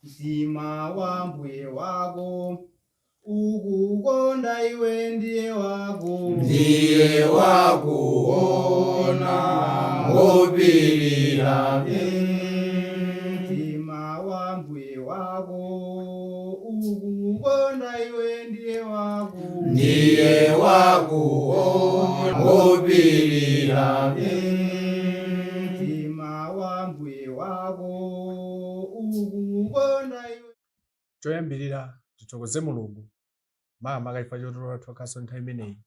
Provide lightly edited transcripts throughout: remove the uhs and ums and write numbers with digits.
Mtima wa mbuye wako ukukonda iwe ndiye wako Ndiye wakuona ngopirira. Mtima wa mbuye wako ukukonda iwe ndiye wako Ndiye wakuona ngopirira. Mtima wa mbuye wako ukukonda iwe. Choyambirira, tithokoze Mulungu makamaka chifukwa chotilola tokhaso nthawi imeneyi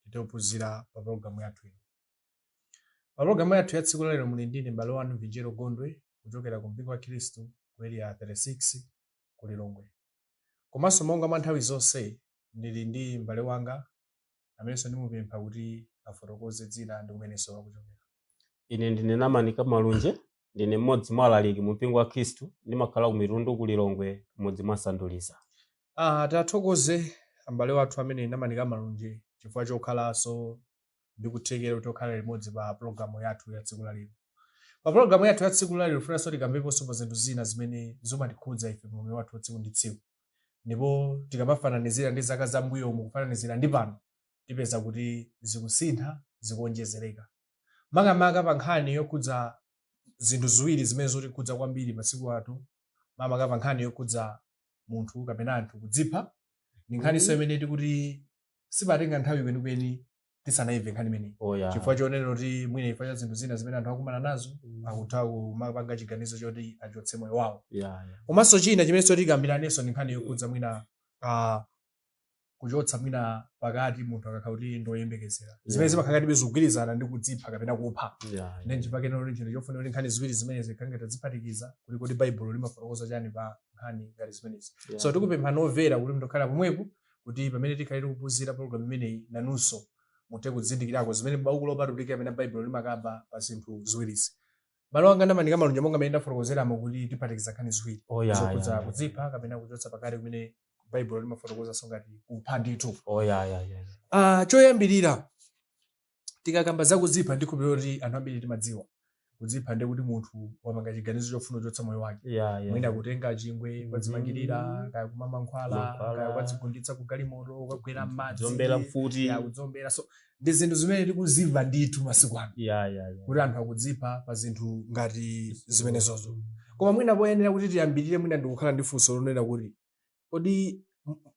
titophunzira pa pologalamu yathu ino. Pa pologalamu yathu ya tsiku lalero muli ndine m'bale wanu Vinjero Gondwe kuchokera ku mpingo wa Khristu ku Area 36 ku Lilongwe. Komanso monga mwa nthawi zonse, ndili ndi m'bale wanga amenenso ndimupempha kuti afotokoze dzina ndi kumenenso akuchokera. Ine ndine Namanika Malunje, ndine mmodzi mwa alaliki mu mpingo wa Khristu, ndimakhala ku Mitundu ku Lilongwe, mmodzi mwa Sanduliza. Tathokoze ambale wathu amene Namanika Malunje chifukwa chokhalanso ndi kuthekera kuti okhala limodzi pa pologalamu yathu ya tsiku lalero. Pa pologalamu yathu ya tsiku lalero funanso tikambeponso pa zinthu zina zimene zimatikhudza ife moyo wathu wa tsiku ndi tsiku, ndipo tikamafananizira ndi zaka zambuyomu kufananizira ndi pano, tipeza kuti zikusintha, zikuonjezereka, makamaka pa nkhani yokhudza zinthu ziwiri zimene zotikhudza kwambiri masiku athu, makamaka pa nkhani yokhudza munthu kapena anthu kudzipha. Ndi nkhaniso imene tikuti sipatenga nthawi kwenikweni tisanayimve nkhani imeneyi, chifukwa chonena kuti mwina chifukwa cha zinthu zina zimene anthu akumana nazo, akutha kumapanga chiganizo choti achotse moyo wawo. Komanso china chimene tikambiraneso ndi nkhani yokhudza mwina kuchotsa mwina pakati munthu akakhala kuti ndoyembekezera, zimene zimakhala ngati zikugwirizana ndi kudzipha kapena kupha. Ndi nchifukwa chake chinthu chofuna kuti nkhani ziwiri zimene zikhange taziphatikiza kuti kodi Baibulo limafotokoza chani pa nkhani ngati zimenezi. So tikupempha nomvera kuti mndokhala pomwepo, kuti pamene tikhale tikuphunzira program imeneyi, nanunso muthe kuzindikirako zimene buku lopatulika amene Baibulo limakamba pa zinthu ziwirizi. Malo anga Ndamanika Malunje, monga mmene ndafotokozeramo kuti tiphatikiza nkhani ziwiri zokhudza kudzipha kapena kuchotsa pakati, kumene Baibulo limafotokozanso ngati kupha ndithu. Oh, yeah. Choyambirira, tikakamba za kudzipha, ndikhulupirira kuti anthu ambiri timadziwa kudzipha ndi kuti munthu wapanga chiganizo chofuna kuchotsa moyo wake, mwina kutenga chingwe kwadzimangirira, kaya kumwa mankhwala, Mankhwala. kaya kwadzigunditsa ku galimoto, kukagwera m'madzi, Kudzombera mfuti. Ya, kudzombera. So ndi zinthu zimene tikuzimva ndithu masiku ano kuti anthu akudzipha pa zinthu ngati zimenezozo. Koma mwina poyenera kuti tiyambirire, mwina ndikukhala ndi funso lonena kuti kodi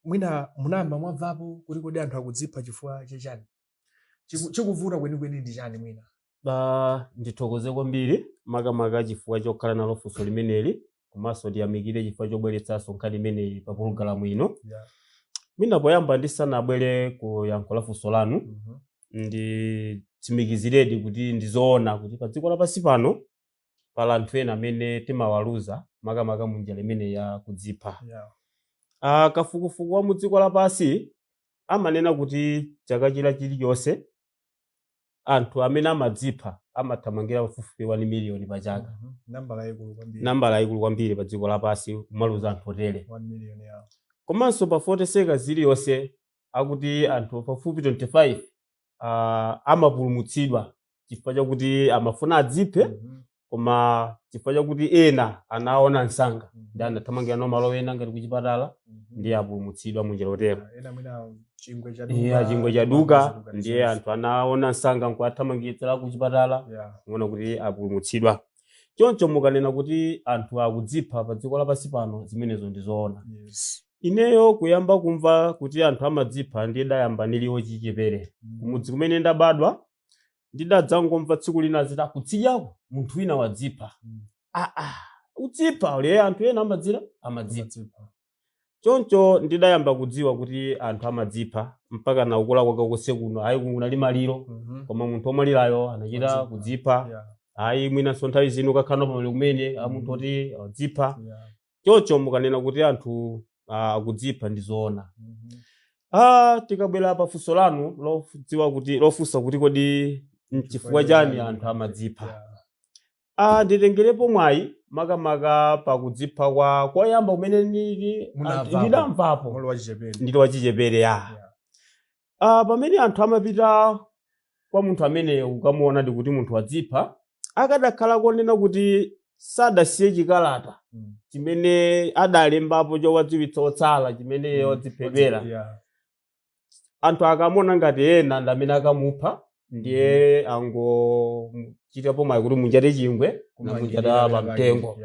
mwina munayamba mwamvapo kuti kodi anthu akudzipha chifukwa chachani? Chikuvuta kwenikweni ndi chani mwina? Ba, ndithokoze kwambiri makamaka chifukwa chokhala nalo funso limeneli, komanso ndiyamikire chifukwa chobweretsanso nkhani imeneyi pa pologalamu ino. Mwina poyamba, ndisanabwere ku yankho la funso lanu, nditsimikiziredi kuti ndizoona kuti pa dziko lapansi pano pali anthu ena amene timawaluza makamaka mu njira imene ya kudzipha. Kafukufuku wa mu dziko lapansi amanena kuti chaka chila chilichonse anthu amene amadzipha amathamangira pafupifupi 1 miliyoni pa chaka. Nambala yayikulu kwambiri. Nambala yayikulu kwambiri pa dziko lapansi kumaluza anthu otere. 1 million, yeah. Komanso pa 40 seconds iliyonse akuti anthu pafupi 25 amapulumutsidwa chifukwa chakuti amafuna adziphe, koma chifukwa chakuti ena anaona msanga ndi anathamangira no malo ena ngati kuchipatala, ndiye apulumutsidwa munjira yotero. Yeah, ena mwina chingwe chaduka. Iya, chingwe chaduka, ngati ndiye zimenezo. anthu anaona msanga nkuathamangitsira kuchipatala, kuona kuti apulumutsidwa. Choncho mukanena kuti anthu akudzipha pa dziko lapansi pano, zimenezo ndi zoona. Ineyo kuyamba kumva kuti anthu amadzipha ndidayamba ndili wochichepere. Kumudzi kumene ndabadwa, ndidadzangomva tsiku lina zita kutsidyako munthu wina wadzipha. Aa, udzipha ule, anthu ena amadzira amadzipha. Amadzipha. Choncho ndidayamba kudziwa kuti anthu amadzipha mpaka na kukula kwake konse kuno, ayi, kunali maliro, koma munthu omwalirayo anachita Wadzipha. kudzipha. Ayi, mwinanso nthawi zino kakhala pamalo kumene a munthu oti adzipha. Choncho mukanena kuti anthu akudzipha, ndi zoona. Tikabwera pa funso lanu lodziwa kuti lofunsa kuti kodi nchifukwa chani anthu amadzipha, nditengerepo mwayi makamaka pakudzipha kwa koyamba kumene ndili Munamvapo. ndidamvapo Muli wachichepere. Ndili wachichepere, ya. Pamene anthu amapita kwa munthu ameneyo kukamuona ndi kuti munthu wadzipha, akadakhala konena kuti sadasiye chikalata. Chimene adalembapo chowadziwitsa otsala chimene wadziphedwera, anthu akamona ngati ena ndi amene akamupha, ndiye angochitapo mwayi kuti munjate chingwe namunjata pamtengo.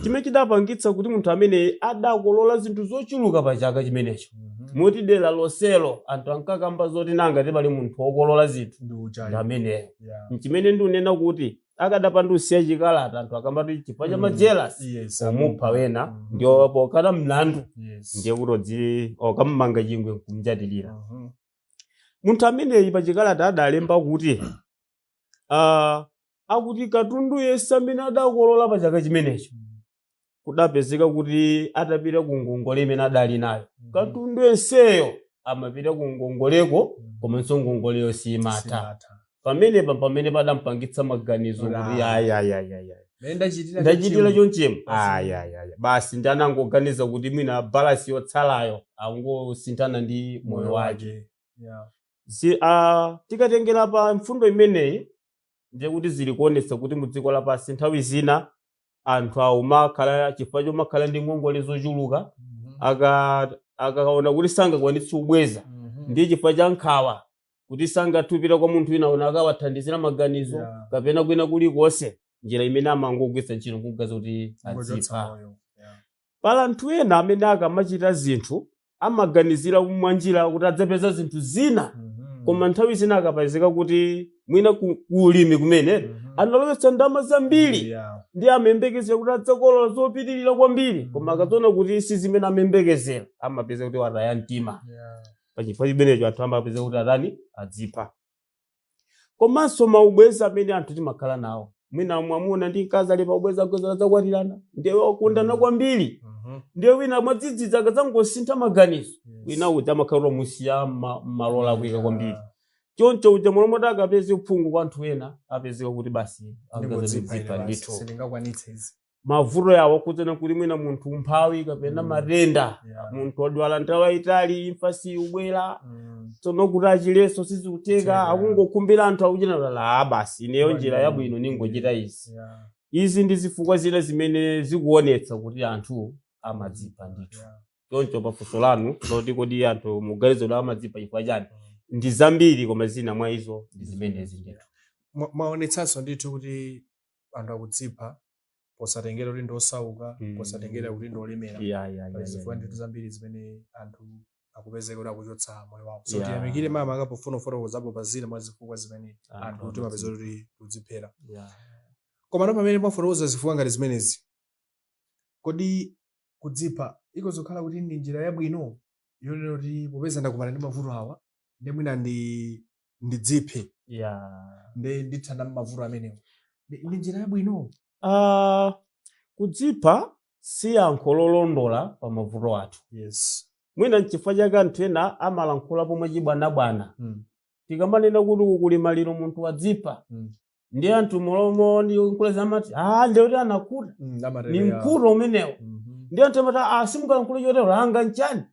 Chimene chidapangitsa kuti munthu amene adakolola zinthu zochuluka pa chaka chimenecho, moti dera lonselo anthu ankakamba zoti nanga pali munthu wokolola zinthu ndi ameneyo. Nchimene ndikunena kuti akadapanda usiya chikalata, anthu akambati chifukwa cha majelasi omupha wena, ndiwo pokhala mlandu, ndiye kuti okammanga chingwe nkumjatilira. Munthu ameneyi pa chikalata adalemba kuti akuti katundu yense amene adakolola pa chaka chimenecho, kudapezeka kuti atapita ku ngongole imene adali nayo, katundu yenseyo amapita ku ngongoleko, komanso ngongoleyo simatha. Pamenepa pamene padampangitsa maganizo kuti ayayayaya, ndachitira chonchemo, ayayaya basi. Ndi anangoganiza kuti mwina balance yotsalayo angosinthana ndi moyo wake. Tikatengera pa mfundo imeneyi, ndiye kuti zili kuonetsa kuti mu dziko lapansi nthawi zina anthu awumakhala chifukwa chomakhala ndi ngongole zochuluka, akaona kuti sangakwanitse kubweza, ndiye chifukwa cha nkhawa kuti sangathupira kwa munthu wina una akawathandizira maganizo kapena kwina kulikonse, njira imene amangogwiritsa ntchito nkugaza kuti adzipha. Pala anthu ena amene akamachita zinthu amaganizira mwanjira kuti adzapeza zinthu zina, koma nthawi zina akapezeka kuti mwina ku ulimi kumene analowetsa ndalama zambiri, ndi amayembekezera kuti adzakolola zopitirira kwambiri, koma akadziona kuti si zimene amayembekezera, amapeza kuti wataya mtima. Pachifukwa chimenecho anthu amapeza kuti atani, adzipha. Komanso maubwezi amene anthu timakhala nawo, mwina mwamuna ndi mkazi ali paubwezi, agweza adzakwatirana, ndiye wakundana kwambiri, ndiye wina mwadzidzidzi akadzangosintha maganizo, wina uja amakhala musiya mmalo alakwika kwambiri. Choncho uja molomoti akapeze uphungu kwa anthu ena, apezeka kuti basi angaza ndithu. Sindingakwanitse izi. Mavuto yawo kudzana kuti mwina munthu umphawi kapena matenda, munthu wadwala nthawi yayitali, imfa siyubwera, tsono kuti achileso sizikutheka, akungokhumbira anthu akuchita la basi, ineyo njira yabwino ningochita izi. Izi ndi zifukwa zina zimene zikuonetsa kuti anthu amadzipha ndithu. Choncho pafunso lanu loti kodi anthu muganizo la amadzipha chifukwa chani, ndi zambiri, koma zina mwa izo ndi zimenezi ndithu. Mwaonetsanso ndithu kuti anthu akudzipha posatengera kuti ndi osauka, posatengera kuti ndi olemera. Pali zifukwa ndithu zambiri zimene anthu akupezeka kuti akuchotsa moyo wawo. So tiyamikire mama akapofuna kufotokozapo pa zina mwa zifukwa zimene anthu timapeza kuti tikudziphera. Koma no pamene mwafotokoza zifukwa ngati zimenezi, kodi kudzipha ikozokhala kuti ndi njira yabwino yonena kuti popeza ndakumana ndi mavuto awa, ndi mwina ndidziphe, ndi ndithana mavuto amenewo, ndi njira yabwino? Kudzipha si yankho lolondola pa mavuto athu. Mwina nchifukwa chake anthu ena amalankhula pomwe chibwanabwana. Tikamanena kuti kukuli maliro, munthu wadzipha, ndi anthu molomo ndi nkhula amati, ah, ndiye kuti anakhuta, Amatero, ni mkhuto umenewo. Ndi anthu amati, ah, simukalankhula chotero, anga nchani?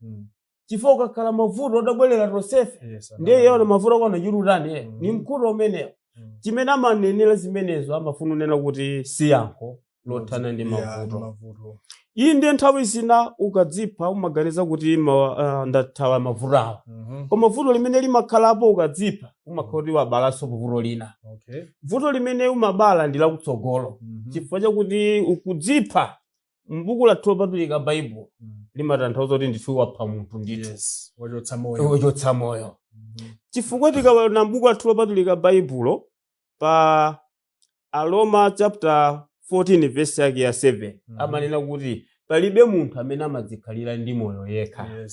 Chifukwa ukakhala mavuto odabwerera tonsefe, ndiye yona mavuto akona chirutani, ni mkhuto umenewo. Chimene amanenera zimenezo, amafuna unena kuti si yankho lothana ndi mavuto. Mavuto. Iyi ndiye nthawi zina ukadzipha umaganiza kuti ndathawa mavuto awa, koma vuto limene limakhalapo ukadzipha, umakhala kuti wabalanso vuto lina. Vuto limene umabala ndi lakutsogolo, chifukwa chakuti ukudzipha, mbuku lathu lopatulika Baibulo limatanthauza kuti ndithu wapha munthu ndithu. Yes, wachotsa moyo. Wachotsa moyo. Chifukwa tikaona mbuku lathu lopatulika Baibulo pa Aroma chapter 14 verse yake ya 7, amanena kuti palibe munthu amene amadzikhalira ndi moyo yekha.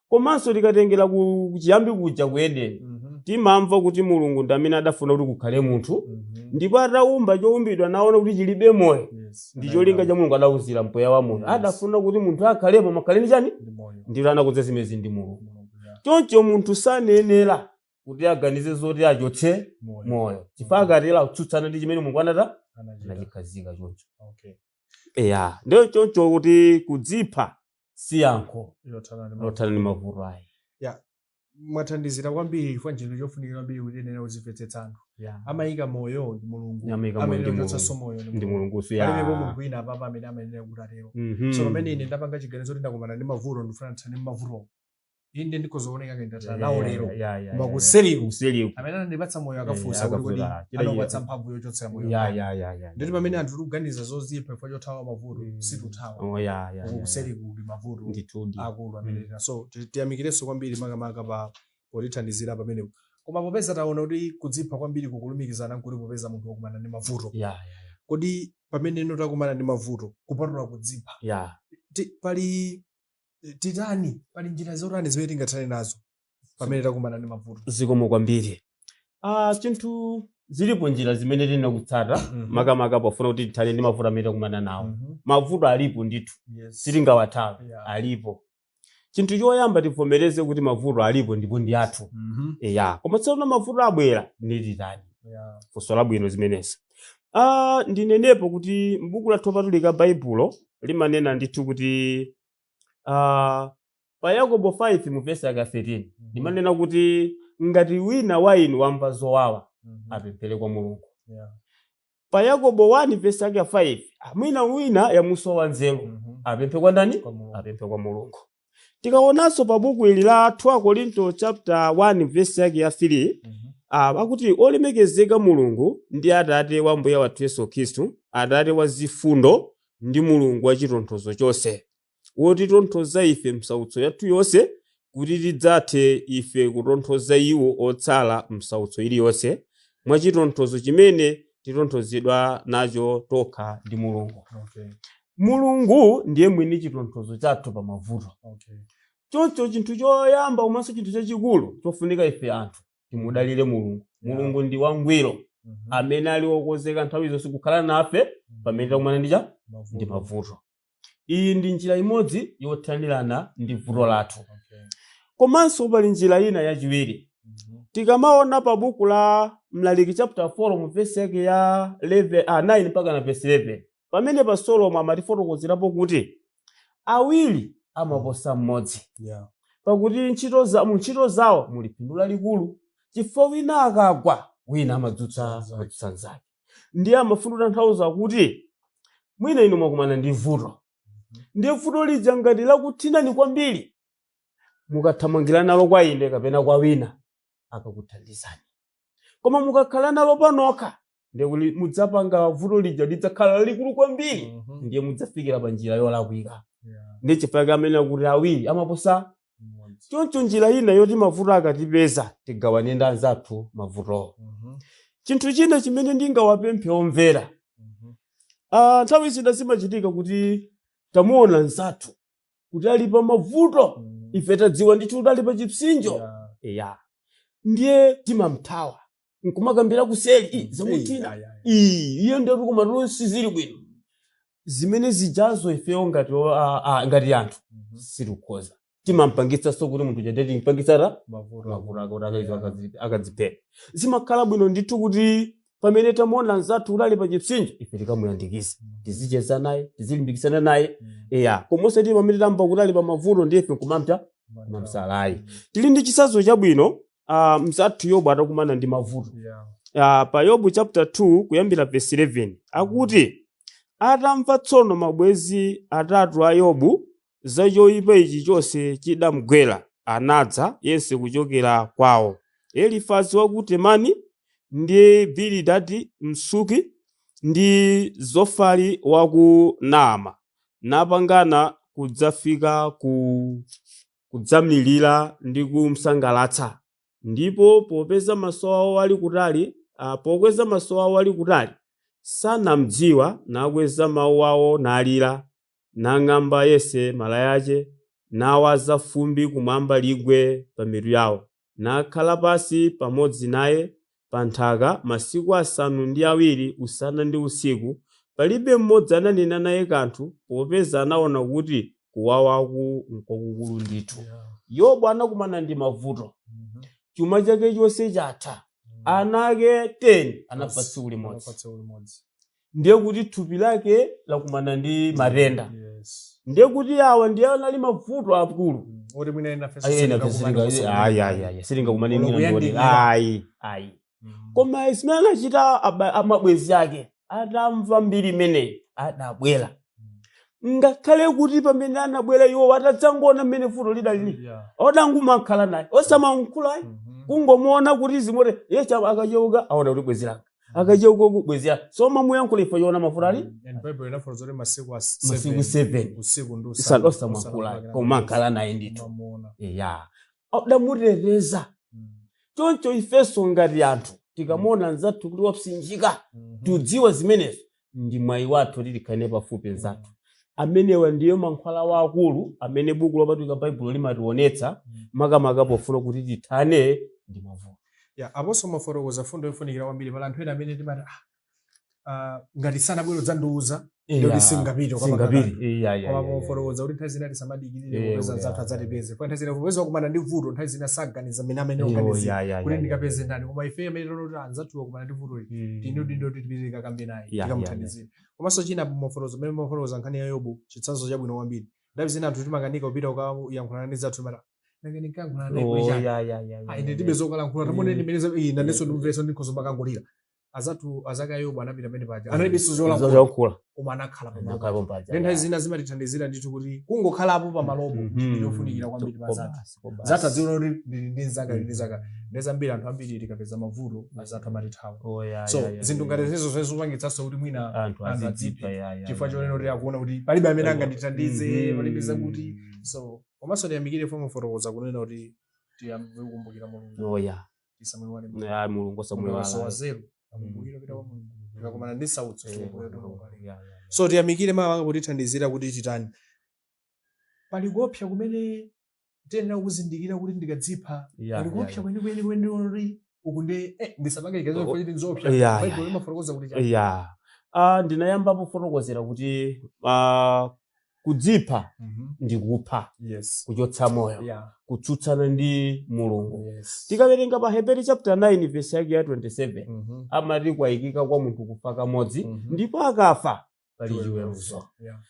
Komanso tikatengera ku chiyambi kuja ku Edeni, timamva kuti Mulungu ndi amene adafuna kuti kukhale munthu, ndipo atawumba chowumbidwa naona kuti chilibe moyo, ndi cholinga cha Mulungu adawuzira mpweya wa moyo. Adafuna kuti munthu akhalepo, makhale ndi chani? Ndi moyo. Ndilo anakonza zimezi ndi Mulungu. Mulungu, yeah. Choncho munthu sanenera kuti aganize zoti achotse Moyo. moyo, chifukwa akatera kutsutsana ndi chimene Mulungu anata Anachita. anachikhazika choncho. Eya, ndiyo choncho kuti kudzipha si yankho Lothana ndi mavuto. lothana ndi mavuto ayi. Mwathandizira kwambiri, chifukwa nchinthu chofunikira kwambiri kuti enera kuzimvetsetsa anthu. Amayika moyo ndi Mulungu. Amayika moyo Amene ndi ochotsanso Mulungu. moyo Ndi Mulunguso. Palibepo munthu wina apapa amene amayenera kuti atero. So pamene ine ndapanga chiganizo kuti ndakumana ndi mavuto, ndifuna ndithane ndi mavuto, inde ndikhozooneka ngati ndathana nawo lero, koma kuseriku kuseriku amene anandipatsa moyo akafunsa kuti kodi anapatsa mphamvu yochotsera moyo. Nditi pamene anthu tikuganiza zozipha chifukwa chothawa mavuto, situthawa. Uku kuseriku kuli mavuto akulu amene tina. So tiyamikirenso kwambiri makamaka pa potithandizira pamenepo. Koma popeza taona kuti kudzipha kwambiri kukulumikizana nkuti popeza munthu wakumana ndi mavuto, kodi pamene ino takumana ndi mavuto, kupatula kudzipha, pali titani, pali njira zotani zimene tingathane nazo pamene takumana ndi mavuto? Zikomo kwambiri. Chinthu zilipo njira zimene tinakutsata makamaka pofuna kuti tithane ndi mavuto amene takumana nawo. Mavuto alipo ndithu, sitingawathawe, alipo. Chinthu choyamba, tivomereze kuti mavuto alipo ndipo ndi athu. Eya, koma tsono mavuto abwera, ndititani? Funso labwino zimenezi. Ndinenepo kuti m'buku lathu lopatulika Baibulo limanena ndithu kuti pa Yakobo 5 mu vesi yake 13 limanena kuti ngati wina wa inu wamva zowawa, apemphere kwa Mulungu. Pa Yakobo 1 vesi yake 5, mwina wina yamusowa nzeru, apemphe kwa ndani? Kwa Mulungu. Apemphe kwa Mulungu. Tikaonanso pa buku ili la 2 Korinto chapter 1 vesi yake ya 3, akuti olemekezeka Mulungu ndi Atate wa Mbuye wathu Yesu Khristu, Atate wa zifundo ndi Mulungu wa chitonthozo chonse, wotitonthoza ife msautso yathu yonse, kuti tidzathe ife kutonthoza iwo otsala msautso iliyonse mwa chitonthozo chimene titonthozedwa nacho tokha ndi Mulungu. Mulungu ndiye mwini chitonthozo chathu pa mavuto. Choncho chinthu choyamba komanso chinthu chachikulu chofunika ife anthu timudalire Mulungu. Mulungu ndi wangwiro, amene ali wokonzeka nthawi zonse kukhala nafe pamene takumana ndi cha ndi mavuto. Iyi ndi njira imodzi yothanirana ndi vuto lathu. Komanso pali njira ina yachiwiri. Tikamaona pa buku la Mlaliki chapter 4 mu vesi yake ya 11, 9 mpaka na vesi 11, pamene pa Solomo amatifotokozerapo kuti awiri amaposa mmodzi, pakuti mu ntchito zawo muli phindu lalikulu, chifukwa wina akagwa, wina amadzutsa amadzutsa mnzake. Ndiye amafuna kutanthauza kuti mwina inu mwakumana ndi vuto, ndiye vuto lija ngati lakuthinani kwambiri, mukathamangira nalo kwa ine kapena kwa wina, akakuthandizani. Koma mukakhala nalo panokha, ndiye kuti mudzapanga vuto lija lidzakhala lalikulu kwambiri, ndiye mudzafikira pa njira yolakwika. Ndi chifukwa amene akuti awiri amaposa Mmodzi. Choncho njira ina yoti mavuto akatipeza tigawane ndi anzathu mavutowo. Chinthu china chimene ndingawapemphe omvera, nthawi zina zimachitika kuti tamuona nzathu kuti ali pa mavuto, ife tadziwa ndithu kuti ali pa chipsinjo, eya, ndiye timamthawa nkumakambira kuseri, "Ii, zamuthina, ii, iye ndetu koma sizili bwino." Zimene zijazo ifeyo ngati ngati anthu sitikukhoza, timampangitsanso kuti munthu chande timpangitsata Mavuto. Mavuto ake kuti akadzipera. Zimakhala bwino ndithu kuti pamene tamuona nzathu kuti ali pa chipsinjo, ife tikamuyandikize, tizicheza naye, tizilimbikitsana naye. Eya, koma osati pamene tamva kuti ali pa mavuto ndiye ife nkumamta kumamsalayi. Tili ndi chitsanzo chabwino, mzathu Yobu atakumana ndi mavuto. Pa Yobu chapter 2 kuyambira verse 11 akuti atamva tsono mabwenzi atatu a Yobu za choyipa ichi chonse chidamgwera, anadza yense kuchokera kwawo, Elifazi wa ku Temani, ndi Bilidadi Msuki, ndi Zofari wa ku Naama, napangana kudzafika ku kudzamlirira ndi kumsangalatsa. Ndipo popeza maso awo ali kutali, pokweza maso awo ali kutali, sanamdziwa, nakweza mawu awo nalira, nang'amba yense malaya ache, nawaza fumbi kumwamba ligwe pa mitu yawo, nakhala pasi pamodzi naye pa nthaka masiku 7 usana ndi usiku. Palibe mmodzi ananena naye kanthu, popeza anaona kuti kuwawaku nkwakukulu ndithu. Yobu anakumana ndi mavuto, chuma chake chonse chatha, ana ake 10 anafa tsiku limodzi. Anafa tsiku limodzi. Ndiye kuti thupi lake lakumana ndi matenda. Ndiye kuti awa ndiye anali mavuto akulu. Oti mwina ena Ayi, ena sitingakumane ayi, ayi, ayi, sitingakumane Olo mwina ndiwoti. kuyandikira. Ayi, ayi. Koma zimene anachita amabwenzi ake atamva mbiri imeneyi adabwera, ngakhale kuti pamene anabwera iwo atadzangoona mmene vuto lidalili, odangumakhala naye osamankhulayi, kungomuona kuti zimote yecha akacheuka aona kuti bwenzi langa, akacheuka uku bwenzi langa, so mamuyankhula ifo yoona mavuto ali. And Bible inafotokoza kuti masiku a Masiku 7 7 usiku ndi usana osamwankhula, komankhala naye ndithu. Mamuona. Ya, adamuteteza. Choncho ifenso ngati anthu tikamuona nzathu kuti wapsinjika, tudziwa zimenezo ndi mwayi wathu kuti tikhale pafupi nzathu amenewa. Ndiyo mankhwala waakulu amene buku lopatulika Baibulo limationetsa, makamaka pofuna kuti tithane ndi mavuto. Ya, aponso mafotokoza fundo yofunikira kwambiri. Pala anthu ena amene timati ngati sanabwere dzandiuza ndoti singapite. Singapite. Iya, Koma iya. mafotokoza kuti nthawi zina tisamadikirire kupeza nzathu adzatipeze, kwa nthawi zina popeza wakumana ndi vuto, nthawi zina saganiza mmene amene oganizira kuti ndikapeze ndani. Koma ife amene tinoona kuti anzathu wakumana ndi vuto ili, tindi ndoti tipite tikakambe naye, tikamuthandizire. Komanso china mafotokoza mmene mafotokoza nkhani ya Yobu, chitsanzo chabwino kwambiri. Nthawi zina anthu timakanika kupita kukayankhulana ndi zathu, timati nanga ndinkayankhulana naye Oh, kuchani? ya. Ine ndibe zokalankhula, tamone ndimene nanenso ndimveso ndikhozo makangolira. Azathu azaka Yobu anapita pamene paja, analibenso zolankhula, Zolankhula. koma anakhala pamalo. Anakhala paja, Ndi nthawi ya. zina zimatithandizira ndithu kuti kungokhalapo pamalopo ndi chofunikira kwambiri pa zathu. Kobasi. Zathu adziona kuti ndili ndi nzanga, ndili ndi nzanga. Ndi zambiri, anthu ambiri tikapeza mavuto azathu amatithawa. Oh, ya, So ya, zinthu ya. ngati zizo zimene zimapangitsanso kuti mwina anthu anthu azitsipha, adziphe, ya, chifukwa ya, chonena ya. kuti akuona kuti palibe amene angandithandize, palibe zakuti. So komanso tiyamikire fo mafotokoza kunena kuti tiyambe kukumbukira Mulungu, Oh, ya. tisamuiwale Mulungu. Ya, Mulungu Munthu akasowa osamuiwala. zeru akumbukire kupita kwa Mulungu, tikakumana ndi sautso tikumbukire kupita kwa Mulungu. Ya. So tiyamikire mawa potithandizira kuti titani. Pali kuopsa kumene tiyenera kuzindikira kuti ndikadzipha, pali kuopsa kwenikweni kwenikweni kuti uku ndi ndisapange chiganizo choti nzopsa. Baibulo limafotokoza kuti chani? Ya, ndinayamba pofotokozera kuti kudzipha ndi kupha, kuchotsa moyo, kutsutsana ndi Mulungu. Tikawerenga pa Heberi chapter 9 verse yake ya 27, amati kwayikika kwa munthu kufa kamodzi, ndipo akafa pali chiweruzo.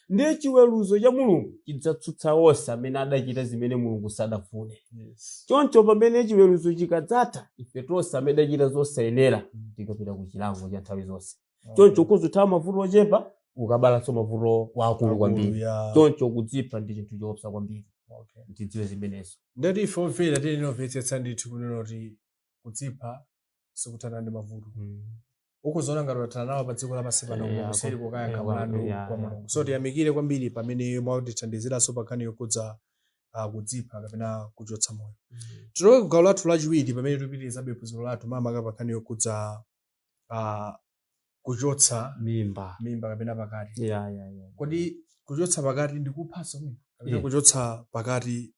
Ndiye chiweruzo cha Mulungu chidzatsutsa onse amene adachita zimene Mulungu sadafune. Choncho pamene chiweruzo chikadzatha, ife tonse amene adachita zosayenera tikapita ku chilango cha nthawi zonse. Choncho kuzuthawa mavuto ochepa, ukabalanso mavuto wakulu kwambiri. Choncho kudzipha ndi chinthu choopsa kwambiri. Tidziwe zimenezo. Ndati ife omvera tiyenera kumvetsetsa ndithu kunena kuti kudzipha sikuthana ndi mavuto. Ukuzoona ngati wathana nawo pa dziko lapansi pano, kuseri kokayankha mlandu kwa Mulungu. So tiyamikire kwambiri pamene mwatithandiziranso pa nkhani yokhudza kudzipha kapena kuchotsa moyo. Tilowe ku gawo lathu lachiwiri pamene tipitirizabe phunziro lathu, makamaka pa nkhani yokhudza kuchotsa mimba. Mimba kapena pakati. Ya. Kodi kuchotsa pakati ndi kuphanso mwina kapena kuchotsa pakati,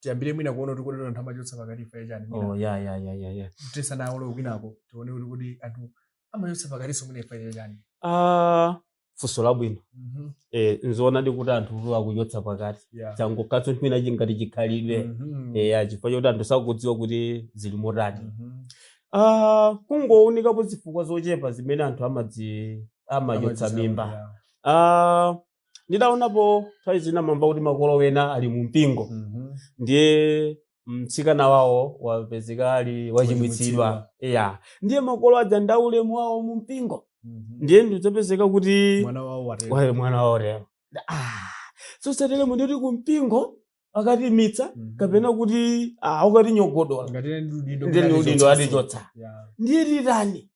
tiyambire mwina kuona kuti kodi anthu amachotsa pakati ife chani mwina? Oh, ya. Tisanaolowe kwinako, tione kuti anthu amachotsa pakatinso mwina ife chani? Funso labwino. Nzoonadi kuti anthu akuchotsa pakati, changokhatso mwina chingati chikhalidwe, chifukwa choti anthu sakudziwa kuti zili motani. Kungoonekapo zifukwa zochepa zimene anthu amachotsa mimba. Ndidaonapo nthawi zina mamva kuti makolo wena ali mu mpingo, ndiye mtsikana wawo wapezeka ali wachimwitsidwa, ya, ndiye makolo aja ndi aulemu wawo mu mpingo, ndiye ndidzapezeka kuti mwana wawo watero. Mwana wawo lero, sosateremo ndikuti kumpingo akatimitsa, kapena kuti ukatinyogodola. Ngati ndi udindo. Ndiye kuti udindo atichotsa. atichotsa. Ndiye titani?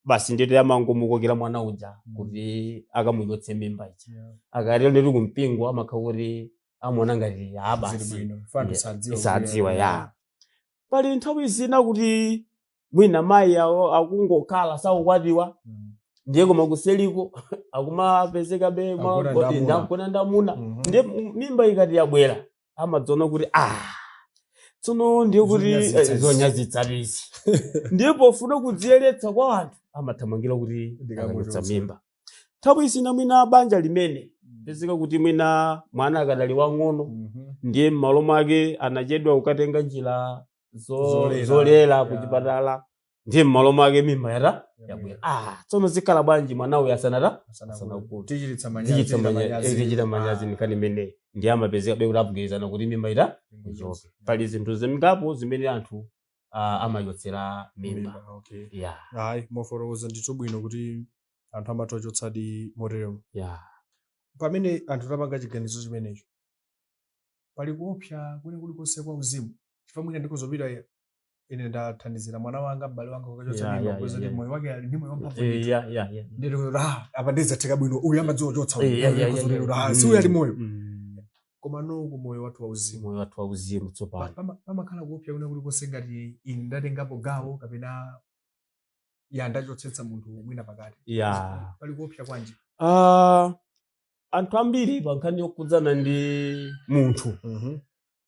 Basi, ndiye amangomukokera mwana uja kuti akamuchotse mimba ija. Akatero nditi kumpingo amakhala kuti amaona ngati Zili basi. bwino. Fano sadziwa kuti- Sadziwa, ya. Pali nthawi zina kuti mwina mayi awo akungokhala sakukwatiwa, ndiye koma kuseliko akumapezekabe. Akugona ndi amuna. Akugona ndi amuna. Ndiye mimba ikati yabwera amadziona kuti tsono ndiye kuti Zonyazitsa izi. Zonyazitsa izi. Ndiye pofuna kudziyeretsa kwa anthu amathamangira kuti Ndikamuchotsa. akachotsa mimba. Nthawi zina mwina banja limene pezeka kuti mwina mwana akadali wang'ono, ndiye m'malo mwake anachedwa kukatenga njira Zolera. zolera kuchipatala, ndiye m'malo mwake mimba yata yabwera. Tsono zikhala bwanji mwana uyu asanata asanakule? Tichititsa manyazi. Tichitsa manyazi, tichita manyazi. Nkhani imeneyi ndiye amapezeka be kuti apugwirizana kuti mimba ita ichoke. Pali zinthu zingapo zimene anthu Amachotsera mimba. Mimba, okay. Ya. Ayi, mofotokoza ndithu bwino kuti anthu amatha kuchotsadi moteremo. Ya. Pamene anthu tapanga chiganizo chimenecho, pali kuopsa kune kulikonse kwa uzimu? Chifukwa mwina ndikuzopita ine ndathandizira mwana wanga, m'bale wanga kukachotsa mimba, kupeza kuti moyo wake ali ndi moyo wamphamvu ndithu. ya ya ya Ndiye ndikuti, ah, apa ndidzatheka bwino, uyu amadziwa kuchotsa uyu. Ndikuti, ah, si uyu ali moyo. Koma no ku moyo wathu wauzimu. Moyo wathu wauzimu tsopano. Pamakhala kuopsa kuna kulikonse ngati ine ndatengapo gawo kapena ya ndachotsetsa munthu mwina pakati? Pali kuopsa kwanji? Anthu ambiri pa nkhani yokhudzana ndi munthu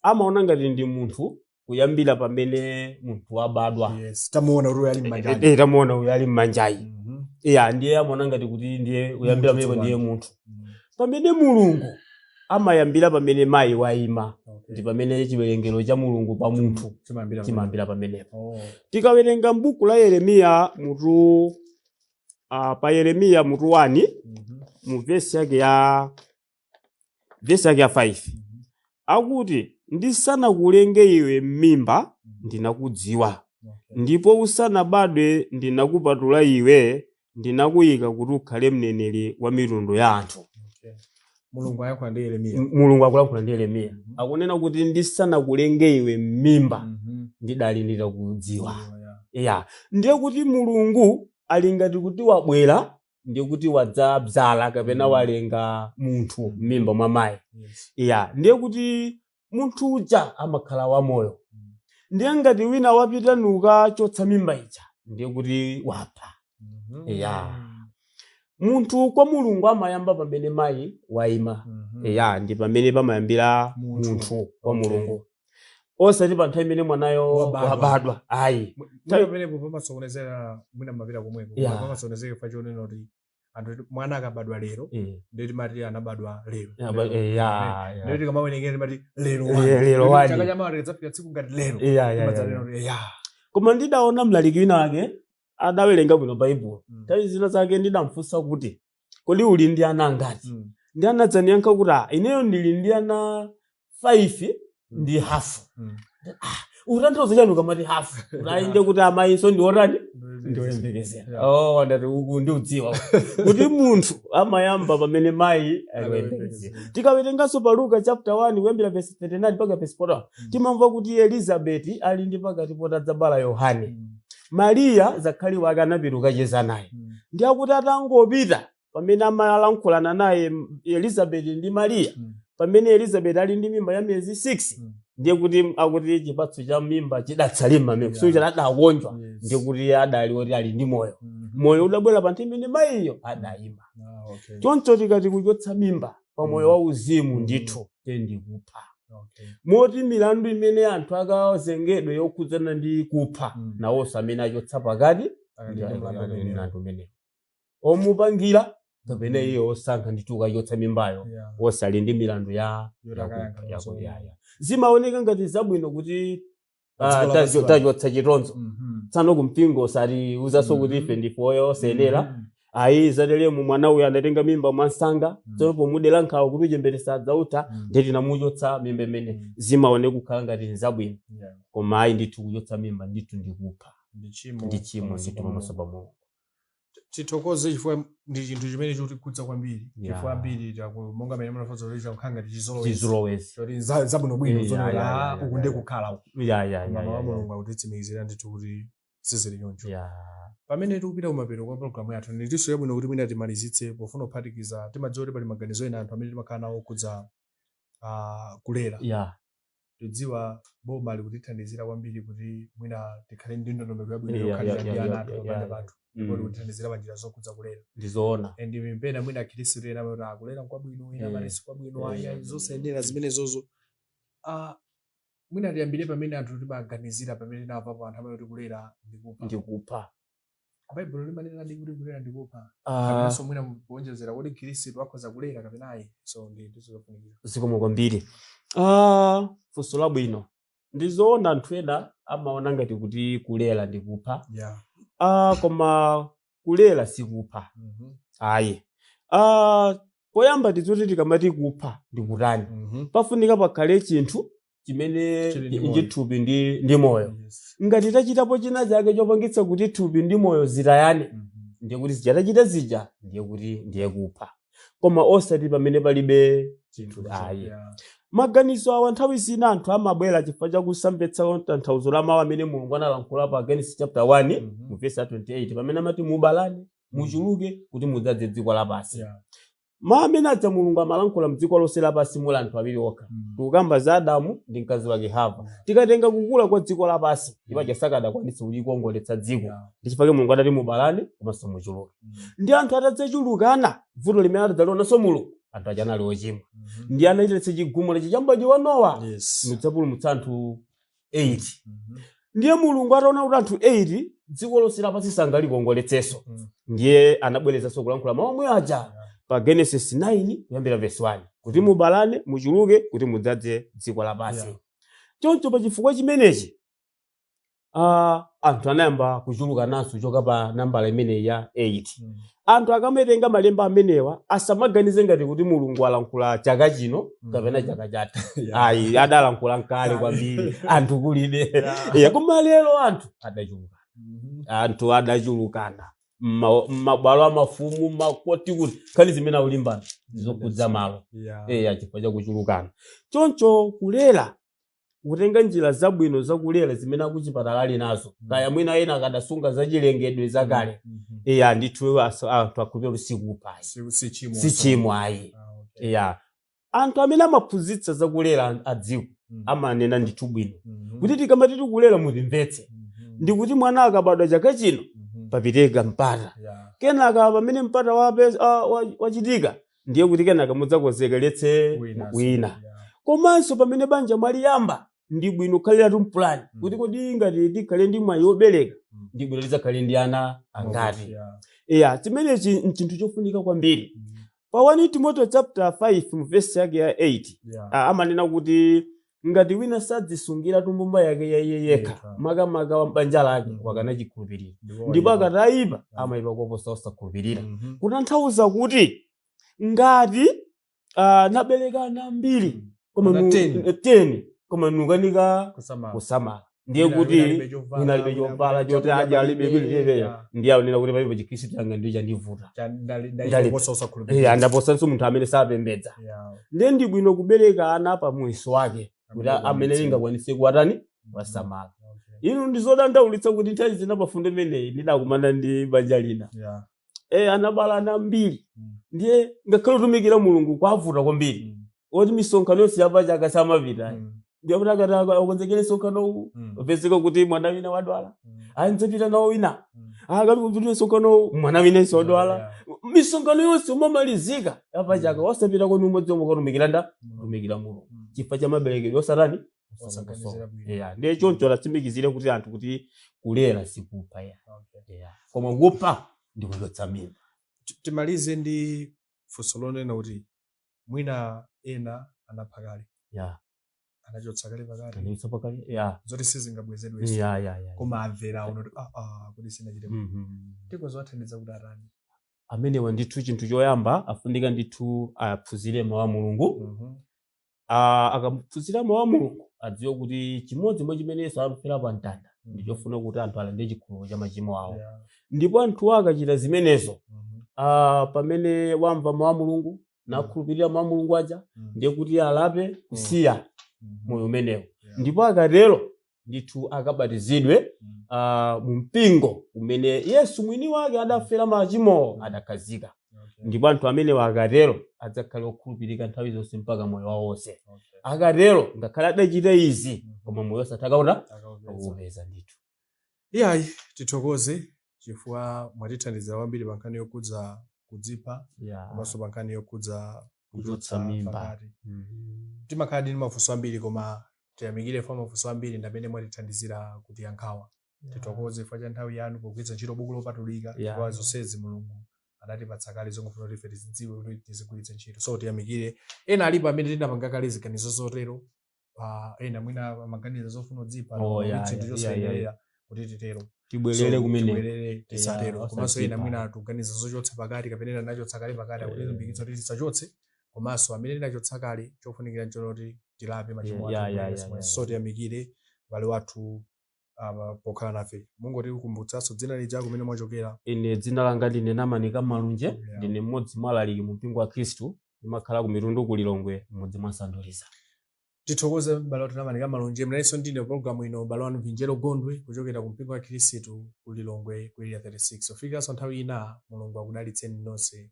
amaona ngati ndi munthu kuyambira pamene munthu wabadwa. Yes, tamuona kuti uyu ali m'manjayi. Tamuona uyu ali m'manjayi. Ya, ndiye amaona ngati kuti ndiye kuyambira Munthu. pamenepo ndiye Tsopano. munthu, pamene Mulungu amayambira pamene mayi wayima. Ndi pamene chiwerengero cha Mulungu pa munthu chimayambira. Chimayambira pamenepo. Oh. Tikawerenga m'buku la Yeremiya mutu pa Yeremiya mutu 1, mu vesi yake ya 5, akuti, "Ndisanakulenge iwe m'mimba ndinakudziwa, ndipo usanabadwe ndinakupatula iwe, ndinakuyika kuti ukhale mneneri wa mitundu ya anthu." Okay. Mulungu ayankhula ndi Yeremiya. Mulungu akulankhula ndi Yeremiya. Akunena kuti, "Ndisanakulenge iwe m'mimba ndidali nditakudziwa." Ya, ndiye kuti Mulungu ali ngati kuti wabwera, ndiye kuti wadzabzala kapena walenga munthu m'mimba mwa mayi. Ya, ndiye kuti munthu uja amakhala wamoyo. Ndiye ngati wina wapita nukachotsa mimba ija, ndiye kuti wapha. Ya, munthu kwa Mulungu amayamba pamene mayi wayima. Ya, ndi pamene pamayambira Munthu. munthu kwa Mulungu, osati pa nthawi imene mwanayo wabadwa. Wabadwa, ayi. Mwina pamenepo pamasokonezera, mwina mapita komweko. Pamasokonezera chifukwa chonena kuti anthu, mwana akabadwa lero, ndiye timati anabadwa lero. Ya. Ndiye tikamawerengera timati lero one. Lero Ndiye one. chaka chamawa tikadzafika tsiku ngati lero, timadzanena kuti ya. Koma ndidaona mlaliki wina wake adawerenga bwino Baibulo. Nthawi zina zake ndidamfunsa kuti, "Kodi uli ndi ana angati?" Ndi anadzaniyankha kuti, "Ah, ineyo ndili ndi ana 5 ndi hafu." "Utanthauza chani ukamati hafu?" "Ayi, ndiye kuti amayinso ndi otani, ndioyembekezera." Oh, ndati uku ndiudziwa kuti munthu amayamba pamene mayi aliyembekezera. Tikawerenganso pa Luka chapter 1 kuyambira verse 39 mpaka verse 41, timamva kuti Elizabeti ali ndi pakati potadzabala Yohane, Mariya zakhali wake anapita kukacheza naye. Ndi akuti atangopita, pamene amalankhulana naye Elizabeti ndi Mariya, pamene Elizabeti ali ndi mimba ya miyezi 6, ndiye kuti akuti chipatso cha mimba chidatsalima yeah. So adakonjwa. Ndiye kuti adali oti ali ndi moyo. Moyo udabwera pa nthawi imene mayiyo adayima. Choncho tikati kuchotsa mimba pa moyo wa uzimu, ndithu te ndikupha. Moti milandu imene anthu akazengedwe yokhudzana ndi kupha, nawonso amene achotsa pakati Akali ndi ndi mlandu umenewo. mlandu umenewo, omupangira kapena iye osankha ndithu ukachotsa mimbayo, osali ndi milandu ya Yotakayankha masomo. ya. Zimaoneka ngati zabwino kuti Dziko lapansi pano. tachotsa chitonzo. Tsano kumpingo osati uzaso kuti ife ndife oyenera. Ayi, zateremu mwana uyu adatenga mimba mwansanga, tsono pomudera nkhawa kuti uchembere sadzautha, ndiye tinamuchotsa mimba imene. Zimaoneka kukhala ngati nzabwino, koma ayi ndithu, kuchotsa mimba ndithu ndikupha. Ndi chimo. Ndi chimo pamaso ndithu pa pamaso Mulungu. pa Mulungu. Tithokoze chifukwa ndi chinthu chimene chikutikhudza kwambiri, chifukwa ambiri monga mene munafotokozera, kukhala ngati chizolowezi Chizolowezi. choti zabwinobwino, zonera, uku ndiye kukhala uku. Koma mawu a Mulungu akutitsimikizira ndithu kuti sizili choncho. Pamene tikupita kumapeto kwa programu yathu, nditinso yabwino kuti mwina timalizitse pofuna kuphatikiza. Timadziwa kuti pali maganizo ena anthu amene timakhala nawo okhudza kulera. Tidziwa boma likutithandizira kwambiri kuti mwina tikhale ndi ndondomeko yabwino yokhalira ndi ana athu pabanja pathu, ndipo likutithandizira pa njira zokhudza kulera. Ndizoona. And pena mwina akhristu ena amati, "Ah, kulera nkwabwino," ena amati sikwabwino. Ayi, zosayenera zimenezozo. Mwina tiyambire pamene anthu timaganizira, pamene tinamvapo anthu amene kuti kulera ndikupha. Ndikupha. Baibulo limanena ndi kuti kulera ndikupha, kapenanso mwina kuonjezera kuti Khristu akhoza kulera kapena ayi? So ndi ndizo zofunikira. Zikomo kwambiri. Funso labwino. Ndizoona, anthu ena amaona ngati kuti kulera ndikupha. Koma kulera sikupha, ayi. Poyamba tidzoti tikamati kupha ndikutani, pafunika pakhale chinthu Chimene Chili ndi moyo. ndi thupi ndi moyo. Yes. Ngati tachitapo china chake chopangitsa kuti thupi ndi moyo zitayane, ndiye kuti zija tachita zija ndiye kuti ndiye kupha, koma osati pamene palibe Chinthu. Ayi. Yeah. Maganizo awa nthawi zina anthu amabwera chifukwa chakusamvetsa tanthauzo la mawu amene Mulungu analankhula pa Genesis chapter 1 mu verse ya 28, pamene amati mubalane, muchuluke, kuti mudzadze dziko lapansi. Mawu amene aja Mulungu amalankhula mdziko lonse lapansi muli anthu awiri okha. Tikukamba za Adamu ndi mkazi wake Hava. Tikatenga kukula kwa dziko lapansi, ipaja sakadakwanitsa kulikongoletsa dziko. Ndi chifukwa Mulungu adati mubalane komanso muchuluke. Ndi anthu atadzachulukana, vuto limene adadzalionanso Mulungu, anthu aja anali ochimwa. Ndi anachititsa chigumula chichambadwe wa Nowa, mudzapulumutsa anthu 8. Ndiye Mulungu ataona kuti anthu 8 dziko lonse lapansi sangalikongoletsenso, ndiye anabwerezanso kulankhula mawu omwe aja pa Genesis 9 kuyambira verse 1, kuti mubalane, muchuluke, kuti mudzadze dziko lapansi. Choncho pa chifukwa chimenechi, anthu anayamba kuchuluka nanso choka pa nambala imeneyi ya 8. Anthu akamatenga malemba amenewa asamaganize ngati kuti Mulungu alankhula chaka chino kapena chaka chatha. Ayi, adalankhula nkale kwambiri anthu kulibe. Yeah, koma lero anthu adachuluka. Anthu adachulukana mmabwalo amafumu, makoti, kuti nkhani zimene akulimbana zokhudza malo. Eya, chifukwa chakuchulukana. Choncho kulera, kutenga njira zabwino zakulera zimene akuchipatala ali nazo, kaya mwina ena akadasunga zachilengedwe zakale. Eya ndithu, anthu akhulupirira kuti sikupha ayi. Si chimo. Si chimo ayi. Ah, okay. Eya, anthu amene amaphunzitsa zakulera adziko amanena ndithu bwino kuti tikamati tikulera, mutimvetse, ndikuti mwana akabadwa chaka chino, papiteka mpata. Kenaka pamene mpata wachitika, ndiye kuti kenaka mudzakonzekeretse Wina. wina. Komanso pamene banja mwaliyamba, ndi bwino kukhaliratu mpulani kuti kodi ngati tikhale ndi mwayi wobereka, ndi bwino tidzakhale ndi ana angati? Iya, chimenechi nchinthu chofunika kwambiri. Pa 1 Timoteo chapter 5 mu verse yake ya 8, amanena kuti ngati wina sadzisungira mbumba yake ya iye yekha, Yekha. makamaka wa banja lake, wakana chikhulupiriro, ndipo wayipa. akati ayipa, amayipa koposa osakhulupirira. Kutanthauza kuti ngati nabereka ana ambiri, koma Ana 10. 10, koma nukanika Kusamala. kusamala, ndiye Wina kuti alibe chovala, wina alibe wina chovala alibe choti chakudya adya, alibe palibe, pilibe. Ndiye akunena kuti palibe chikhristu changa ndiyo chandivuta. Ndayiposa osakhulupirira. Eh, andaposanso munthu amene sapembedza. Ndiye ndi bwino kubereka ana pa muyeso wake, kuti amene lingakwanise kuwatani, wasamala. Inu, ndizodandaulitsa kuti nthawi zina pafundo imeneyi ndidakumana ndi banja lina. Anabala ana ambiri. Ndiye ngakhale kutumikira Mulungu kwavuta kwambiri, oti misonkhano yonse yapachaka samapita. Ndiye kuti akati akonzekere msonkhano uwu, upezeka kuti mwana wina wadwala. Ayi, ndzapita nawo wina. Akati kupita msonkhano uwu, mwana winenso wadwala. Misonkhano yonse umamalizika yapachaka wasapita kwanu umodzi omwe ukatumikira nda kutumikira Mulungu, chifukwa cha maberekedwe osatani? Osaganizira bwino. Yeah, ndiye choncho atsimikizire kuti anthu kuti kulera sikupha ya. Yeah. Koma kupha ndi kuchotsa mimba. Timalize ndi funso lonena kuti mwina ena anapha kale, anachotsa kale pakati, Anachotsa pakati, yeah. zoti sizingabwezedwenso, koma amvera uno kuti kuti sinachite bwino. Tikozowathandiza kuti atani? Amenewa ndithu, chinthu choyamba afunika ndithu aphunzire mawu a Mulungu. Akaphunzira mawu a Mulungu, adziwe kuti chimodzi mwa chimene Yesu amafera pa mtanda ndi chofuna kuti anthu alande chikhululuko cha machimo awo. Ndipo anthuwo akachita zimenezo, pamene wamva mawu a Mulungu nakhulupirira mawu a Mulungu aja, ndiye kuti alape kusiya moyo umenewo. Ndipo akatero ndithu akabatizidwe mu mpingo umene Yesu mwini wake adafera machimowo, adakhazika. Ndipo anthu amenewa akatero adzakhala okhulupirika nthawi zonse mpaka moyo wawo wonse. Akatero, ngakhale adachita izi, koma moyo osatha kauta Akaupeza. akupeza ndithu. Iyayi, tithokoze chifukwa mwatithandizira kwambiri pa nkhani yokhudza kudzipha komanso pa nkhani yokhudza Kuchotsa mimba. pakati. Timakhala ndi mafunso ambiri, koma tiyamikire fa mafunso ambiri ndi amene mwatithandizira kutiyankhawa. Tithokoze chifukwa cha nthawi yanu pogwiritsa ntchito buku lopatulika, chifukwa zonsezi Mulungu adatipatsa kale, zongofuna kuti ife tizidziwe kuti tizigwiritse ntchito. So tiyamikire. Ena alipo amene tinapanga kale ziganizo zotero, ena mwina amaganiza zofuna kudzipha, Oh, yeah, chinthu chosayenera kuti titero. Tibwerere So, kumene. tibwerere, tisatero. Yeah, Komanso ena osadzipa. mwina tikuganiza zochotsa pakati kapena ena anachotsa kale pakati, akutilimbikitsa kuti tisachotse. Komanso amene tinachotsa kale, chofunikira nchoti tilape machimo athu. So tiyamikire m'bale wathu pokhala nafe. Mungotikumbutsanso dzina lija, kumene mwachokera. Ine dzina langa ndine Namanika Malunje. Ndine mmodzi mwa alaliki mu mpingo wa Khristu. Ndimakhala ku Mitundu, ku Lilongwe, mmudzi mwa Sanduliza. Tithokoze m'bale wathu Namanika Malunje. Mnalinso ndine programu ino, m'bale wanu Vinjero Gondwe, kuchokera ku mpingo wa Khristu ku Lilongwe, ku Area 36. Kufikiranso nthawi ina, Mulungu akudalitseni nonse.